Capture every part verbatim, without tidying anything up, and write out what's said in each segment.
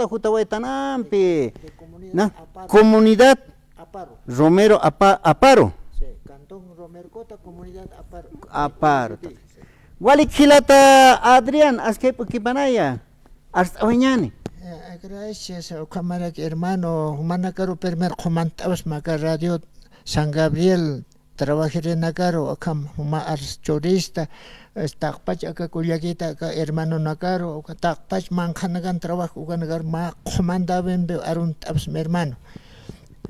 jutawaytanampi. De comunidad Na, Aparo. Comunidad Aparo. Romero Apa-, Aparo. Sí, cantón Romercota, comunidad Aparo. Aparo. Sí, sí. Walik jilata Adrián, askip'ukipanaya. Arst'awañani. Eh, gracias, ukhamarak hermano, jumanakaru primer qhumant'awsma aka Radio San Gabriel trabajirinakaru, akham juma ars churista, eh, taqpach aka kullakita, aka hermanonakaru, uka taqpach manqhanakan trabajo ukanakar mä qhumantawimpi arunt'apsma hermano.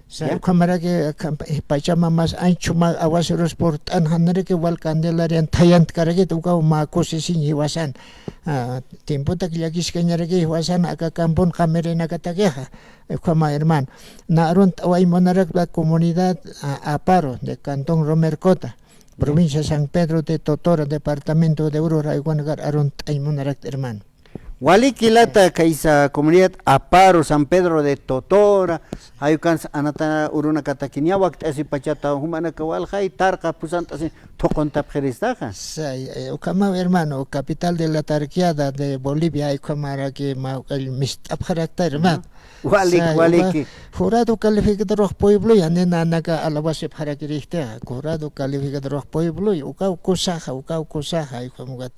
Sa Ya. Ukhamaraki, akham, eh, Pachamamas anchhuma aguaceros purt'an janiraki wal Candelarian thayantkarakit ukaw mä kusisiñ jiwasan. Ah, tiempotak llakiskañaraki jiwasan aka campon qamirinakatakixa. Ukhama hermano. Na arunt'away munarak la comunidad, ah, Aparo de Cantón Romercota, provincia San Pedro de Totora, departamento de Oruro, jayukanakar arunt'ay munarak hermano. Walik jilata kaysa comunidad Aparo, San Pedro de Totora, jayukansa anata urunakatakiña wakt'asi pachata jumanaka walxay, tarqa pusant'asi thuquntapxiristaxa. Say, eh, ukhamaw hermano, capital de la tarqueada de Bolivia, ukhamaraki mä uk'all mist'apxarakta hermano. Walik, Say, waliki. Uka jurado calificador pueblo, ya ninanaka alabasipxarakirixtixa, jurado calificador pueblo, ukaw kusaxa, ukaw kusaxa, ukhamukat.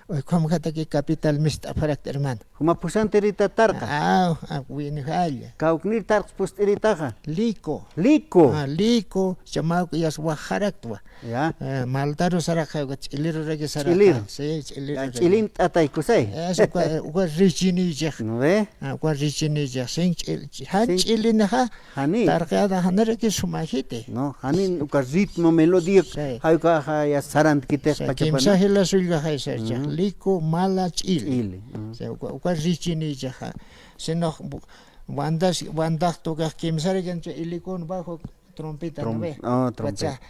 Uy, ukham ukataki capital mist'apxarakta hermano. Juma pusantirita tarqa. Ah, ah, winjalla. Kawknir tarqs pust'iritaxa. Lico. Lico. Ah, Lico, chamaw yas wajaraktwa. Ya. Eh, maltaru saraqxa, uka ch'iliruraki saraqxa. Ch'ilir. Sí, ch'iliruraki. Ya, ch'ilin t'atay kusay. Es uka, uka richinichix. ¿No ve? Ah, uka richinichix. Sin ch'il, ch-, jan Sin ch'ilinaxa. Jani. Tarqeada janiraki sumajiti. No, jani uka ritmo, melodía, Sí. jayukaxa ya sarantkitix Sí, pachapana. Kimsa jila sullkaxay sarchax, Ujú. Lico, mala, ch'ili. Ch'ili, ujú. Sí, uka, uka richinichaxa. Sino, bu-, bandas, bandas tukax kimsarakin, ilikun bajo, trompeta, ¿no Trom-, ve? Oh, trompeta. Ukacha,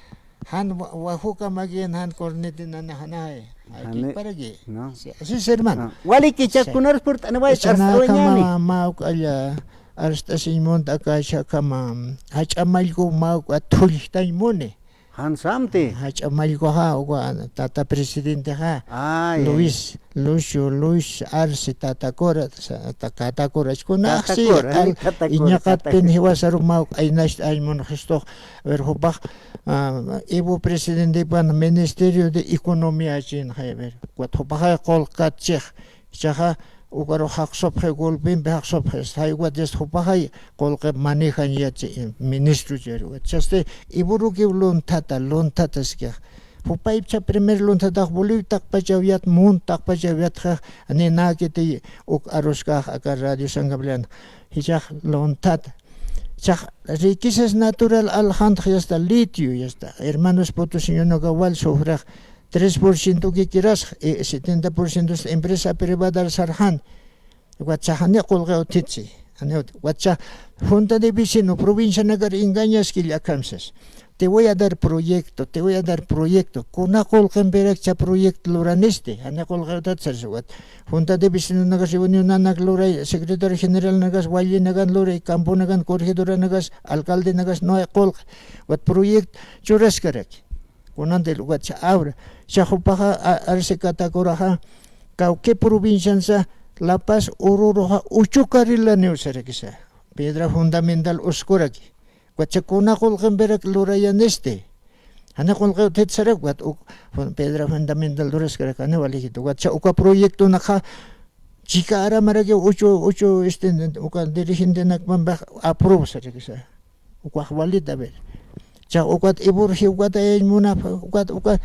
jan wa-, wajuka makin, jan cornetina, na, janaxay. Jani, Ayki paraki. No. Sí, así es, hermano. Ah, walikicha Sí. kunarus purt'aniwayta Ichanaka arst'awañani. ma, ma, uka, ya, Arst'asiñ munta aka jichhakama, jach'a mallku mä uk'a thulltañ muni. Jan samti. Jach'a mallkuxa, uka tata presidentexa, Ay, ay. Luis, Lucio, Luis Arce, tata Cora, sa-, ta-, tata Cora, ch'kuna Tata axsi, Cora, qal, tata Cora, iñaqatpin tata jiwasaru mä uk' aynacht'añ munxistux, a ver, jupax, ah, Evo presidentepan Ministerio de Economía chin, a ver, ukat jupaxa qullqkatchix, Jichhaxa, ukaru jaqsupxi, golpempi jaqsupxi, jay ukat jupaxay qullqi manejañ yatsi, ministro chayri ukat. Jichhasti, Evorukiw lunthata, lunthata siskixa. Jupaypcha primer lunthatax Bolivia taqpachaw yat, mundo taqpachaw yatxa, ninäkiti uk aruskax aka Radio San Gabriel. Jichhax lunthata. Jichhax riquezas natural aljantxa, yasta litio, yasta. Hermanos potosiñonaka wal sufrix, tres por ciento kikirasxa, y setenta por ciento empresa privada sarxan. Ukat jani qullqi utjitsi. Jani ut-, ukat junta de vecino, provincianakar engañaskilla akhams. Te voy a dar proyecto, te voy a dar proyecto. Kuna qullqimpirak jichha proyecto luranisti. Jani qullqi utjat sarsa ukat. Junta de vecinonakar reunionanak luray, secretario generalnakas, wallinakan luray, camponakan, corregidoranakas, alcaldenakas, no hay qullqi. Ukat proyecto churaskaraki. Kunantil ukat jichha abra. Jichha jupaxa a-, arsi Catacora, kawki provinciansa La Paz Oruroxa uchukarila niw sarakisa. Piedra fundamental uskuraki. Ukat jichha kuna qullqimpirak lurayanisti. Jani qullqi utjit sarak ukat uk fun-, piedra fundamental luraskarak jani walijit. Ukat jichha uka proyectonakxa chika aramarakiw uchu, uchu, este, uka dirigentenakpampax aprueba sarakisa. Ukax walita, a ver. Jichhax ukat Ivor jiwkatayañ munapxi, ukat, uka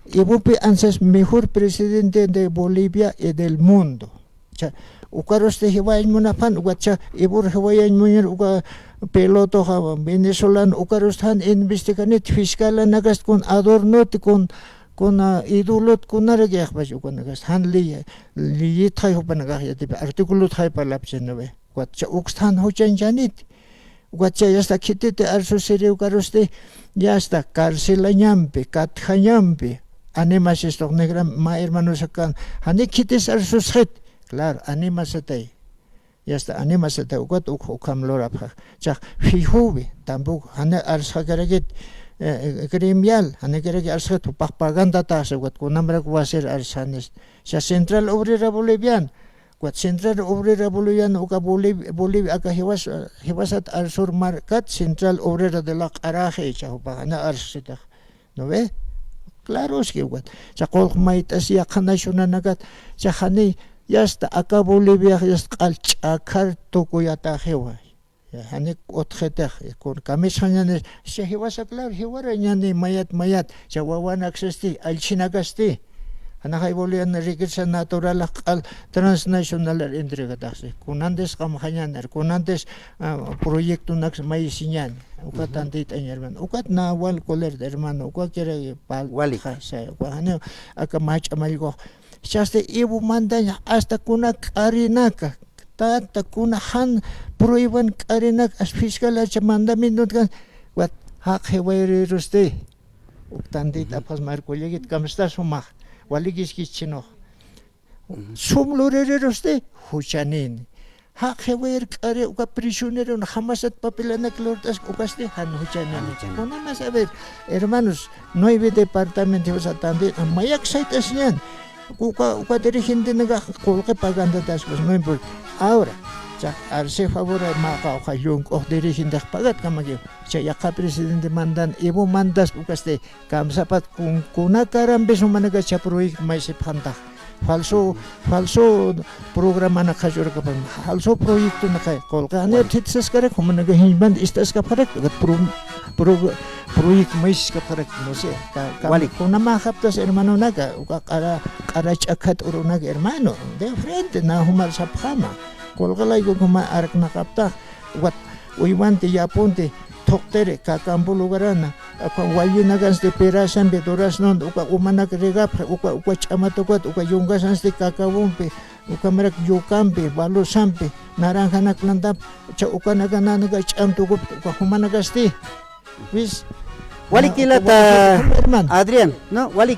Ivorpi ansas mejor presidente de Bolivia y del mundo. Jichha, ukarusti jiwayañ munapxan, ukat jichha Ivor jiwayañ muñar, uka pilotoxa venezolano, ukarusti jan investiganit, fiscalanakasti kun adornoti, kun, kun, ah, idolot kunaraki axpach ukanakasti, jan ley, leyitxay jupanakax yatipi, articulotxay parlapchinaw. Ukat jichha uksti jan juchañchaniti. Ukat jichha yasta khititi arsusiri ukarusti, yasta carcelañampi, katjañampi, animasistux negra mä hermanosakan, jani khitis arsusxit, claro, animasatay. Yasta animasatay, ukat uk-, ukham lurapxa. Jichhax fijuwi, tampoco, jani arsxakarakit, eh, gremial, janikaraki arsxit, jupax pagantataxsa, ukat kunamarak wasir arsxanist. Jichha Central Obrera Boliviana, Ukat Central Obrera Boliviana, uka Boliv-, Bolivia, aka jiwas-, jiwasat arsur markat Central Obrera de la q'araxi, cha jupax, jani arsitax. ¿No ve? Claro, es que ukat. Cha qullq mayt'as yaqha nacionanakat, cha jani, ya está, aka Bolivia, ya está, q'al ch'akhar tukuyataxiwa. Ya, jani utjitix, kun kamisxañani, cha jiwasa, claro, jiwarañani, mayat, mayat, cha wawanakasti, allchhinakasti. Janaxay Boliviana riqueza naturalax q'al transnacionalar entregataxsi. Kunantis qamxañanar, kunantis, ah, proyectonaks maysiñani. Ukat tantitañ, hermano. Ukat na wal coler, hermano. Uka kira pal-, wali. Uka jani aka mach'a mallkux. Chasti Evo mandaña hasta kuna k'arinaka. Tata, kuna jan prueban k'arinak as fiscal acha mandamientot kan. Wat, jaq jiwayirirusti. Uk tantita pas Marco Lleguit, kamstas jumax. Walikiskis chinux. Sum luririrusti, juchanini. Jaq jiwayir k'ari uka prisionero jamasat papilanak lurt'as ukasti, jan juchanini. Jan juchanini. Kunamas, a ver, hermanos, nueve departamento jiwasa tantita, mayak sayt'asiñan. Uka, uka dirigentenakax qullqi pagantataspas, no importa. Ahora, cha arse favor, maqa uka llunk'ux dirigentex pagat kamakiw. Cha yaqha presidente mandan, Evo mandas ukasti, kamsapat kun-, kuna karampis jumanaka cha proyecto maysipxantax. Falso, falso programanaka qhachurkapan, falso proyectonaka qullqi. Jani thitsaskarak, jumanaka jiñmant istaskapxarak, pro-, pro-, proyecto maysiskapxarak, no sé, ka-, ka-, wali. Kunamaxaptas hermanonaka, uka q'ara, q'ara ch'akhat urunaka hermano, de frente, na jumar sapxama. Qullqi layku juma arknaqaptax, wat, uywanti, yapunti, thuqtiri, Cacampo lugarana, uka wallinakansti Pirasampi, Duraznon, uka umanak regapxi, uka, uka ch'amatukat, uka yunkasansti Cacabompi, uka marak Yucampi, Balusampi, Naranjana plantap, cha ukanakananaka ch'amtukupti, uka jumanakasti. ¿Ves? Wali. Ah, jilata, hermano. Adrián, ¿no? Wali.